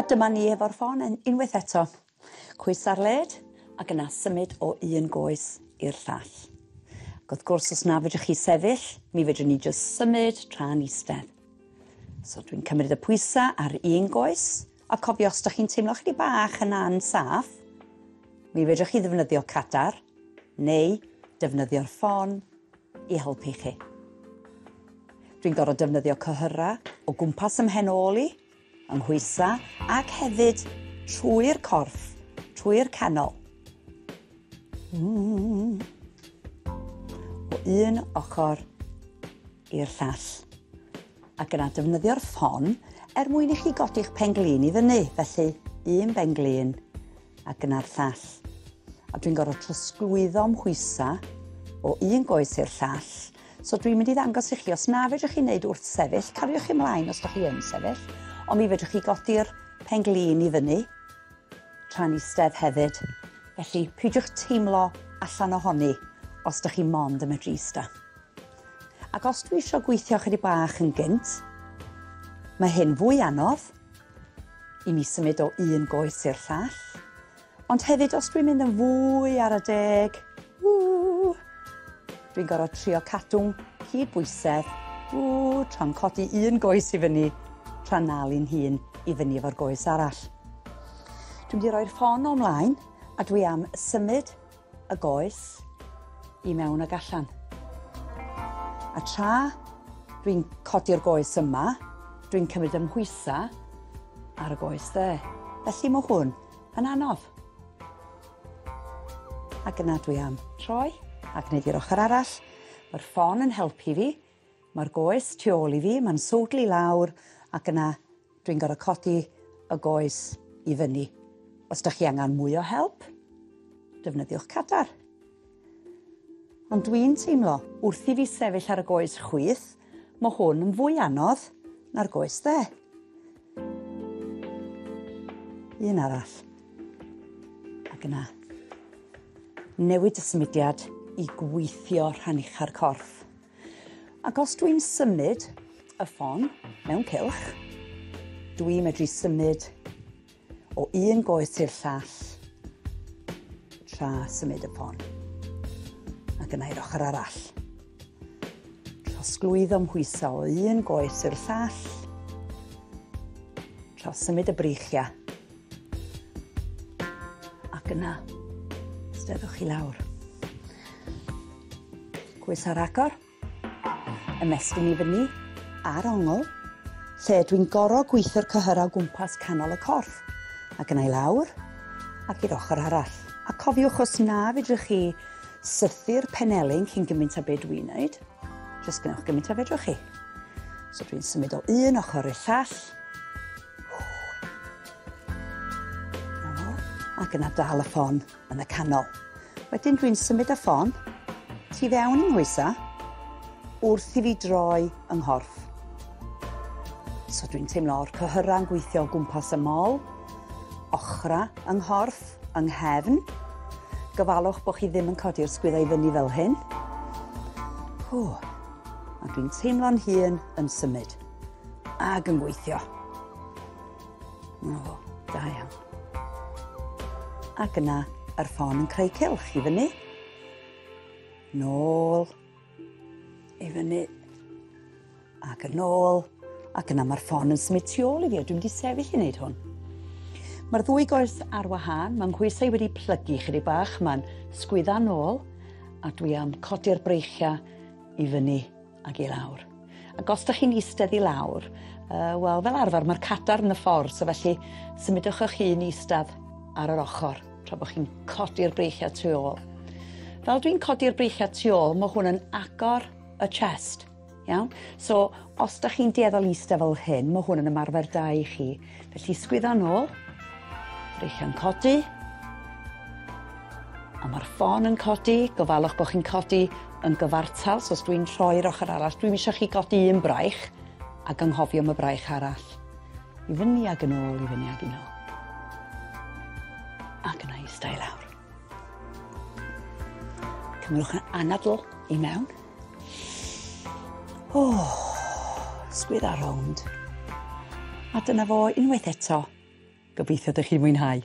A dyma ni efo'r ffon unwaith eto. Cwys ar led ac yna symud o un goes i'r llall. Ac wrth gwrs, os na fedrwch chi sefyll, mi fedrwn ni jyst symud tra'n eistedd. So dwi'n cymryd y pwysau ar un goes, a cofio os ydych chi'n teimlo chydig bach yn ansaff, mi fedrwch chi ddefnyddio cadar neu defnyddio'r ffon i helpu chi. Dwi'n gorfod defnyddio cyhyrau o gwmpas ym mhen ôl i, yng nghwysa, ac hefyd trwy'r corff, trwy'r canol. O un ochr i'r llall. Ac yna defnyddio'r ffon er mwyn i chi godi'ch pen-glin i fyny. Felly, un ben-glin ac yna'r llall. A dwi'n gorfod trosglwyddo mhwysa o un goes i'r llall. So dwi'n mynd i ddangos i chi, os na fedrwch chi wneud wrth sefyll, cariwch chi ymlaen os ydych chi yn sefyll, ond mi fedrwch chi godi'r pen-glin i fyny tra'n eistedd hefyd. Felly, peidiwch teimlo allan ohoni os ydych chi mond yn medru eistedd. Ac os dwi eisiau gweithio chydig bach yn gynt, mae hyn fwy anodd i mi symud o un goes i'r llall. Ond hefyd, os dwi'n mynd yn fwy ar y deg, dwi'n gorfod trio cadw'n cydbwysedd, tra'n codi un goes i fyny, tra'n nal i'n hun i fyny efo'r goes arall. Dwi'n mynd i roi'r ffon o mlaen, a dwi am symud y goes i mewn ag allan. A tra dwi'n codi'r goes yma, dwi'n cymryd ym mhwysa ar y goes dde. Felly mae hwn yn anodd. Ac yna dwi am troi a gwneud i'r ochr arall. Mae'r ffon yn helpu fi, mae'r goes tu ôl i fi, mae'n sowdlu lawr, ac yna dwi'n gorfod codi y goes i fyny. Os ydych chi angen mwy o help, defnyddiwch cadar. Ond dwi'n teimlo, wrth i fi sefyll ar y goes chwith, mae hwn yn fwy anodd na'r goes dde. Un arall. Ac yna, newid y symudiad i gweithio rhan ucha'r corff. Ac os dwi'n symud y ffon mewn cylch, dwi'n medru symud o un goes i'r llall tra symud y ffon. Ac yna i'r ochr arall. Trosglwyddo mhwysa o un goes i'r llall, tra symud y breichiau. Ac yna, steddwch chi lawr. Gwys ar agor, ymestyn i fyny ar ongl, lle dwi'n gorfod gweithio'r cyhyrau o gwmpas canol y corff. Ac yna i lawr, ac i'r ochr arall. A cofiwch os na fedrwch chi sythu'r penelin cyn gymaint â be dwi'n neud, jyst gwnewch gymaint â fedrwch chi. So dwi'n symud o un ochr i'r llall. Ac yna dal y ffon yn y canol. Wedyn dwi'n symud y ffon tu fewn i'n nghoesa wrth i fi droi yng nghorff. So dwi'n teimlo'r cyhyrau'n gweithio o gwmpas y mol, ochra yng nghorff, yng nghefn. Gofalwch bod chi ddim yn codi'r sgwyddau i fyny fel hyn. A dwi'n teimlo'n hun yn symud ac yn gweithio. O, da iawn. Ac yna, yr ffon yn creu cylch i fyny, nôl, i fyny, ac yn ôl, ac yna mae'r ffon yn symud tu ôl i fi, a dwi'n mynd i sefyll i wneud hwn. Mae'r ddwy goes ar wahân, mae'n nghoesau wedi plygu chydig bach, mae'n sgwydda nôl, a dwi am codi'r breichiau i fyny ac i lawr. Ac os ydych chi'n eistedd i lawr, wel, fel arfer mae'r cadar yn y ffordd, so felly symudwch eich hun i eistedd ar yr ochr, tra bod chi'n codi'r breichiau tu ôl. Fel dwi'n codi'r breichiau tu ôl, mae hwn yn agor y chest. Iawn? So, os ydych chi'n dueddol eistedd fel hyn, mae hwn yn ymarfer da i chi. Felly, sgwydda nôl, breichiau'n codi, a mae'r ffon yn codi, gofalwch bod chi'n codi yn gyfartal, so os dwi'n troi'r ochr arall, dwi'm eisiau chi godi un braich ac anghofio am y braich arall. I fyny ag yn ôl, i fyny ag yn ôl. Ac yna eistedd i lawr. Cymrwch anadl i mewn. Oh, sgwydda rownd. A dyna fo unwaith eto. Gobeithio ydych chi'n mwynhau.